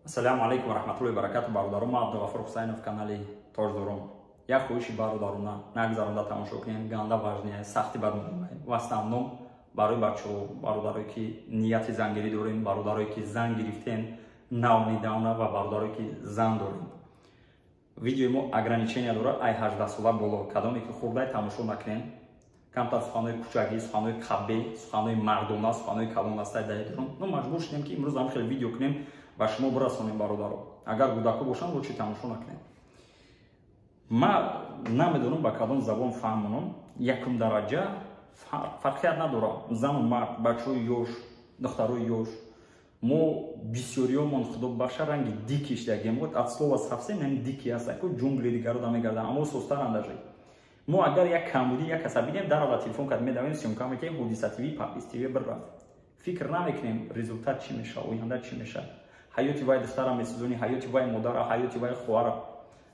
Ассалому алайкум ва раҳматуллоҳи ва баракату, бародарон. Ман Абдуғафур Ҳусайнов, канали Тоҷдорон. Як хоҳиши бародарона: нагзаронда тамошо кунем, ганда важный, сахти бад муҳимай. В основном барои бачаҳо, бародарое ки нияти зангирӣ дорем, бародарое ки зан гирифтем нав недавно ва бародарое ки зан дорем. Видеои мо ограничения дорад, ай 18 сола боло. Кадоме ки хурдай, тамошо накунем. Камтар суханҳои кӯчагӣ, суханҳои қабе, суханҳои мардона, суханҳои калон астай даидорон. Ну, маҷбур шудем, ки имрӯз ҳам хеле видео кунем ва шумо бирасонем, бародаро. Агар кӯдако бошанд, лучше тамошо накунем. Ма намедонам, ба кадом забон фаҳмонам. Якум дараҷа фарқият надорам, зану мард, бачаҳои ёш, духтарои ёш. Мо бисёриёмон, худо бахша, ранги дикий шдагем. Вот от слова совсем нем дикий аст ку, джунгли дигаро да мегардам, аммо состаранд даже. Мо агар як камбудӣ, як каса бидем, дарова телефон кард, медавем, съёмка мекунем, Ҳодиса ТВ, Парвиз ТВ бир рафт. Фикр намекунем, результат чӣ мешавад, оянда чӣ мешавад. Ҳаёти вай духтара месӯзонӣ, ҳаёти вай модара, ҳаёти вай хоҳара.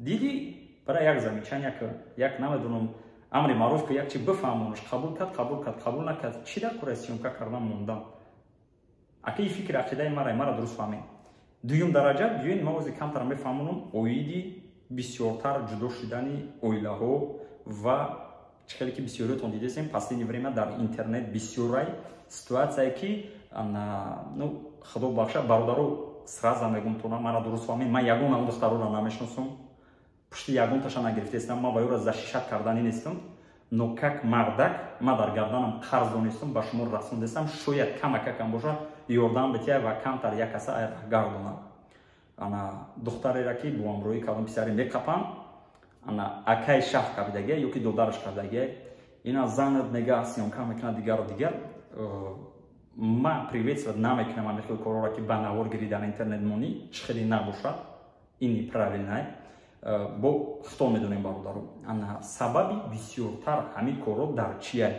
Дидӣ, бара як замечания ки, як, намедонам, амри маъруф ки, як чи бифаҳмонаш. Қабул кард, қабул кард, қабул накард, чӣ дар кора съёмка кардан мондам? Акаи, фикри ақидаи мара дуруст фаҳмед. Дуюм дараҷа, биёед, ма ози камтар мефаҳмонам оиди бисёртар ҷудо шудани оилаҳо ва чӣ хеле ки бисёриётон дидесем, последнее время дар интернет бисёрай ситуация, ки, ну, худо бахша, бародаро, сразу мегум тона, мара дуруст фаҳмед. Ман ягон ам духтароро намешиносам, пушти ягонташа нагирифтаистам, ман ба ёро защищать кардани нестам, но как мардак ма дар гарданам қарз донистам, ба шумо расондестам, шояд камакакам боша, ёрдам бития ва камтар як каса гардонам. Ана духтарера ки бо ҳамроҳии кадом писаре меқапам, ана акай шаҳ кабидагия ё ки додараш кардагия, ина занат мега, съёмка мекунад, дигару дигар. Ма приветствовать намекунам ами хел корора, ки ба навор гирӣ, дар интернет монӣ, чӣ хеле набошад, ин неправильно. Бо хито медонем, бародаро, ана сабаби бисёртар ҳамин корро дар чия?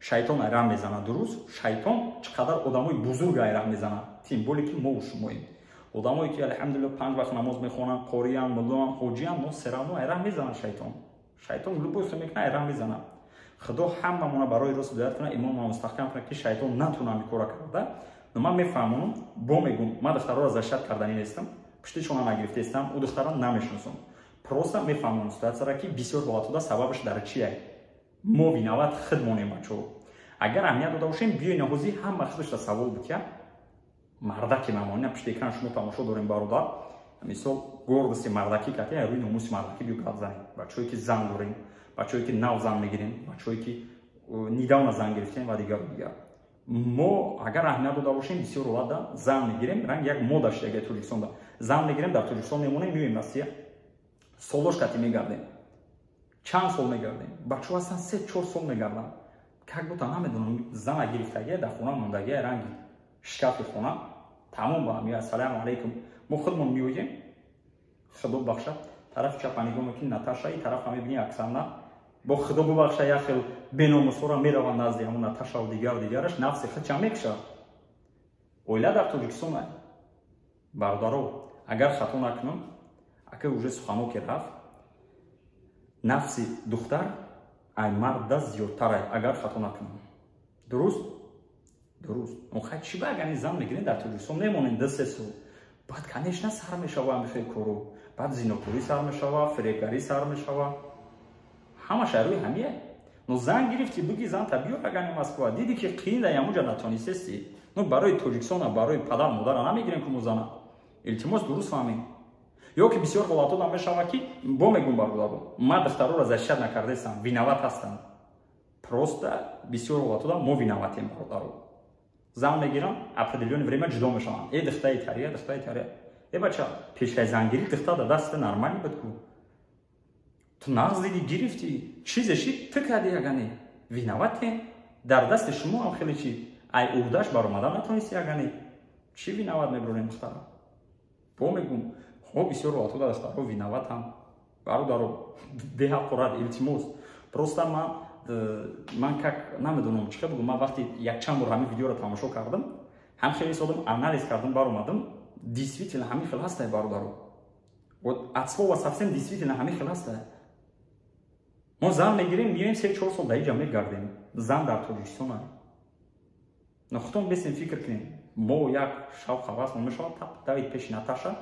Шайтон айрам мезанад, дуруст? Шайтон чӣ қадар одамои бузург айрам мезанад, тем более ки мо шумоем, одамое ки, алҳамдулилла, панҷ вақт намоз мехонанд, қориян, муллоан, ҳоҷиян, но всё равно айрам мезанад шайтон. Шайтон любой хел мекунад, айрам мезанад. Худо ҳамамона барои рост ҳидоят кунад, имонмона мустаҳкам кунад, ки шайтон натуна ҳамин кора карда. Но ман мефаҳмонам, бо мегум, ман духтарора защищать карданӣ нестам, пуштишона нагирифтаистам, ӯ духтара намешиносам, просто мефаҳмонам ситуация ра, ки бисёр ҳолатҳода сабабаш дар чия. Мо виноват худмонем, бачаҳо. Агар аҳамият дода бошем, биёи наҳозӣ ҳама худашда савол битя. Мардаки мамонина пушти экран шумо тамошо дорем, бародар. Мисол, гордости мардакӣ кати, рӯи номуси мардакӣ биё гап занем. Бачаҳое ки зан дорем, бачаҳое ки нав зан мегирем, бачаҳое ки недавно зан гирифтем ва дигару дигар. Мо агар аҳамият дода бошем, бисёр ҳолатда зан мегирем, ранг як мода шидаги Тоҷикистонда. Зан мегирем, дар Тоҷикистон мемонем, меоем Россия, солош кати мегардем, чанд сол мегардем. Бачаҳо ҳастан, 3-4 сол мегарданд, как будто, намедонам, зана гирифтагия, дар хона мондагия, ранги шкафи хона, тамом. Ба ҳам ассалому алайкум. Мо худмон меоем, худо бахшад, тарафи чапа нигоҳ мекунӣ, Наташа, и тарафа мебинӣ, Оксана. Бо худо бубахша, як хел беномусҳоро мераванд назди ҳамон Наташаву дигар дигараш, нафси худча мекушад. Оила дар Тоҷикистон, бародаро, агар хато накунам, ака, уже сухано ки рафт, нафси духтар ай марда зиёдтарай, агар хато накунам. Дуруст, дуруст. Хай, чӣ ба агар зан мегирем, дар Тоҷикистон мемонем 2-3 сол, баъд, конечно, сар мешава ҳамихел кору, баъд зинокорӣ сар мешава, фиребгарӣ сар мешава, ҳамаш рӯи ҳамия. Но зан гирифти, буги зан та биёр. Агани Москва диди, ки қиин дар ямуҷа натонистести, ну, барои Тоҷикистона, барои падар модара намегирем ку мо зана. Илтимос, дуруст фаҳмем. Ё ки бисёр ҳолатҳо мешава, ки бо мегум, бародаро, ман духтароро защищать накардаистам, виноват ҳастам, просто бисёр ҳолатҳо мо виноват ем, бародаро. Зан мегирам, определённое время ҷудо мешавам. Э, духтаи тария, духтаи тария. Э, бача, пешаи зангирӣ духта да дасти нормальный буд ку, ту нағз диди, гирифтӣ, чизе шид, ту кардӣ. Агане виноват е, дар дасти шумо ҳам хеле чи ай уҳдаш баромада натонисти. Агане чӣ виноват мебурем духтара? Бо мегум, хо, бисёр ҳолатҳо дар духтаро виноват ам, бародаро, беҳақорат, илтимос. Просто ман как, намедонам чӣ бугум, ман вақти якчанд бор ҳамин видеоро тамошо кардам, ҳам хеле содам анализ кардам, баромадам, действительно ҳамин хел ҳастай, бародаро. Вот от слова совсем, действительно ҳамин хел ҳастай. Мо зан мегирем, меоем, 3-4 сол дар иҷа мегардем, зан дар Тоҷикистон. Но худтон бесем, фикр кунем. Мо як шавқ ҳавас мешавад, тап давид пеши Наташа,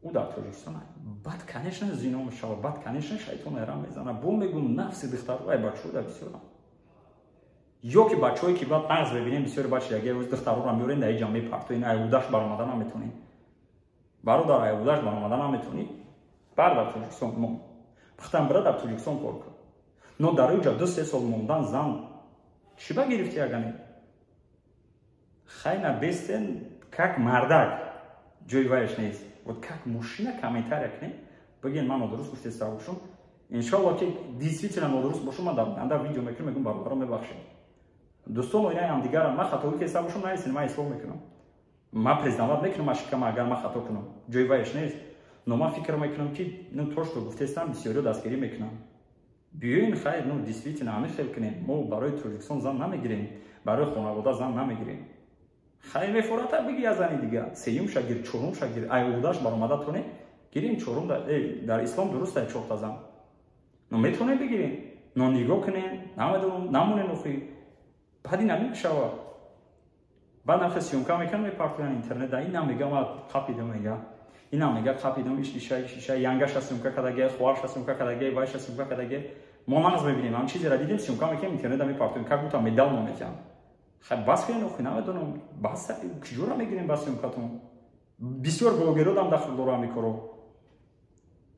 ӯ дар Тоҷикистон. Баъд, конечно, зино мешавад, баъд, конечно, шайтон айрам мезана. Бо мегум, нафси духтару ай бачаҳо да бисёрам, ё ки бачаҳое ки баъд нағз мебинем, бисёри бача яге рӯз духтароро меорем, дар иҷа мепартоин, айудаш баромада наметонем. Бародар, айудаш баромада наметонӣ, бар дар Тоҷикистон мон, пухтан бира, дар Тоҷикистон кор кун. Но дар иҷа 2-3 сол мондан, зан чӣ ба гирифти, агане хайна бестен, как мардак ҷои вайш нест. Вот как мужчина комментария кунем, бигӯен, ман нодуруст гуфтеста бошум. Иншоалло, ки действительно нодуруст бошум, ман дар оянда видео мекунам, мегӯм: бародаро, мебахшед, дӯстон, оинаи ҳамдигарам, ман хатоӣ кеста бошум, нависен, ман ислоҳ мекунам, ман признавать мекунам ошибка ма, агар ман хато кунам, ҷои вайш нест. Но ман фикр мекунам, ки, ну, то что гуфтестам, бисёриё дастгирӣ мекунам. Биёин, хайр, ну, действительно ҳамин хел кунем. Мо барои Тоҷикистон зан намегирем, барои хонавода зан намегирем. Хайр, мефората, биги я зани дига, сеюм шагир, чорум шагир, айудаш баромада тоне гирем, чорум. Дар ислом дуруст ай чорта зан, но метавонем бигирем, но нигоҳ кунем, намедонам, намонем охи. Баъди намешава, баъд нахе съёмка мекунам, мепартоян интернет. Ина мега, ма қапидам, мега, ина мега, қапидам, иш иша, янгаша съёмка кадаге, хоҳарша съёмка кадаге, вайша съёмка кадаге. Мо нағз мебинем, ҳам чизеро дидем, съёмка мекунем, интернета мепартоем, как будто медал мо метиҳам. Хай, бас кунем охи, намедонам, бас куҷора мегирем ба съёмка тон. Бисёр блогеро дам дахл дора ҳами коро.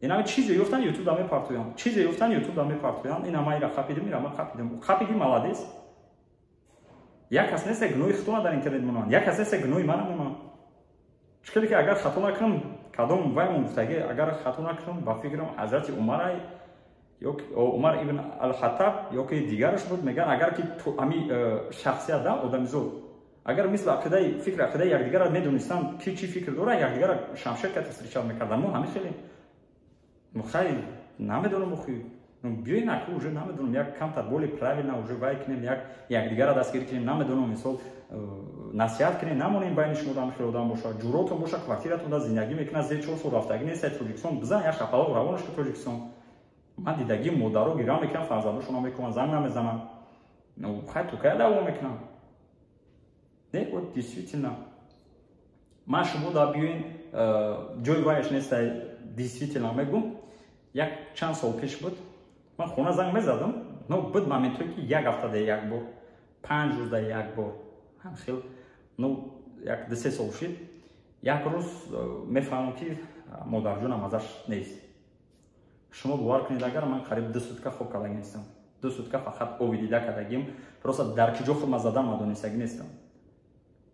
Инами чизе ёфтан, ютуб да мепартоянд, чизе ёфтан, ютуб да мепартоянд. Ина ма ира қапидим, ира ма қапидим. Қапиди, молодец. Як кас нест, гуноҳи худтона дар интернет монанд, як кас нест, гуноҳи мана монанд. Чӣ хеле ки, агар хато накунам, кадом ваймон гуфтаги, агар хато накунам, ба фикрам, ҳазрати Умарай ё Умар ибн Алхаттаб ё ки дигараш буд, мегӯянд, агар ки ҳами шахсият да одамизод, агар мисли ақидаи, фикри, ақидаи якдигарро медонистанд, ки чӣ фикр дорад, якдигарро шамшер кати встречать мекарданд. Мо ҳами хеле, хай, намедонам охи. Биёен, аку, уже намедонам, як камтар более правильно уже вай кунем, як якдигарро дастгирӣ кунем, намедонам, мисол, насиҳат кунем, намонем. Байни шумо дам хеле одам бошад, ҷуротон боша, квартиратон да зиндагӣ мекунад, зери 4 сол рафтагӣ нест Тоҷикистон, бизан як шапалоқ, равонаш ки Тоҷикистон. Ман дидагӣ, модаро гирам мекунам, фарзандошона мекунам, занг намезанам. Хай, то кая даво мекунам? Не, вот действительно, ман шумо да биёен, ҷои вайш нестай. Действительно мегум, як чанд сол пеш буд, ман хона занг мезадам, но буд моментое, ки як ҳафтада як бор, 5 рӯзда як бор, ҳамхел. Ну, як 2-3 сол шид. Як рӯз мефаҳмам, ки модарҷонам азаш нест. Шумо бовар кунед, агар ман қариб 2 сутка хоб кардаги нестам, 2 сутка фақат оби дида кардагим. Просто дар ки ҷо худма задам, надонистагӣ нестам.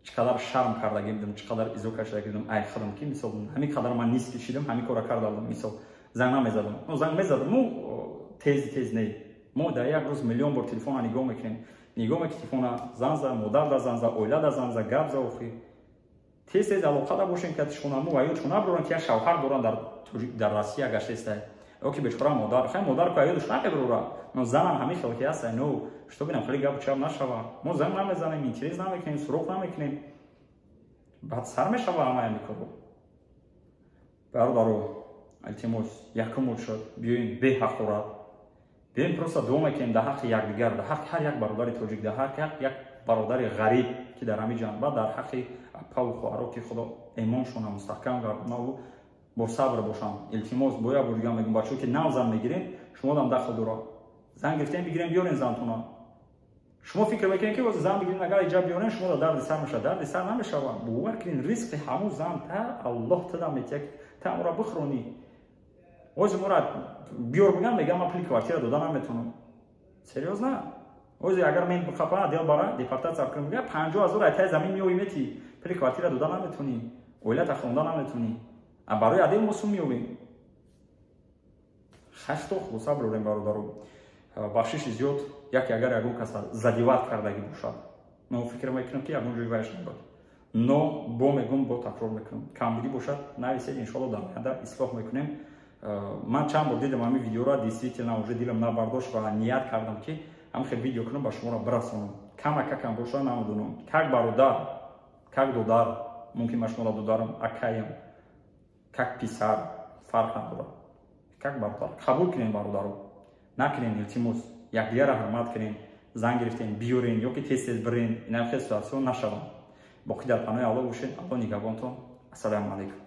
Чӣ қадар шарм кардагӣ будам, чӣ қадар изо кашидагӣ будам ай худам, ки мисол ҳамин қадар ман низ кишидам, ҳамин кора карда будам. Мисол, занг намезадам, ну, занг мезадам, ну, тези тез не. Мо дар як рӯз миллион бор телефона нигоҳ мекунем, нигоҳ мекунем телефона, зан за, модар да зан за, оила да зан за, гап за. Охи, тез тез алоқа да бошем, ки шонамо ва ё чуна бирорам, ки як шавҳар дорам, дар Россия гаштестай, ё ки бечора модар. Хай, модар ку аёдуш намебирора, но занам ҳамин хел ки ҳастай, ну, что бинам, хеле гапу чап нашава. Мо занг намезанем, интерес намекунем, суроғ намекунем, баъд сар мешава ҳамаи ҳамин корро. Бародаро, илтимос, якум шуд, биёем беҳақорат, биёем, просто дуо мекунем дар ҳаққи якдигар, дар ҳаққи ҳар як бародари тоҷик, дар ҳаққи як бародари ғариб, ки дар ҳамин ҷанба, дар ҳаққи апаву хоҳаро, ки Худо имоншона мустаҳкам гардонаву бо сабр бошанд. Илтимос, бо як бор дигар мегӯм, бачаҳо, ки нав зан мегирем, шумо дам дахл дорад. Зан гирифтем, бигирем, биёрем зантона. Шумо фикр мекунед, ки боз зан бигирем, агар иҷа биёрем, шумо да дарди сар мешавад. Дарди сар намешавад, бовар кунед. Ризқи ҳамун зан та Аллоҳ тада метиҳад, та амро бихӯронӣ. Ози мора биёр бигам, мегам, ман пули квартира дода наметавонам. Серьёзно, ози агар мен бихапа дел бара депортация кунам, мега, 50 000 айтай замин меои, мети, пули квартира дода наметавонӣ, оилата хонда наметавонӣ, а барои адел мо сум меёбем. Хашто хулоса бирорем, бародаро, бахшиши зиёд, яке агар ягон каса задевать кардагӣ бошад. Но фикр мекунам, ки ягон ҷои вайш набуд. Но бо мегум, бо такрор мекунам, камбудӣ бошад, нависед, иншоалло, дар оянда ислоҳ мекунем. Ман чанд бор дидам ҳамин видеоро, действительно уже дилам набардошт ва ният кардам, ки ҳамин хел видео кунам, ба шуморо бирасонам, камакакам боша, намедонам, как бародар, как додар, мумкин ба шуморо додарам, акаям, как писар, фарқ надорад, как бародар қабул кунем. Бародаро, накунем, илтимос, якдигарро ҳурмат кунем. Зан гирифтем, биёрем ё ки тез тез бирем, инам хел ситуация нашавам. Боқӣ дар панои Алло бошед. Алло нигаҳбонтон. Ассалому алайкум.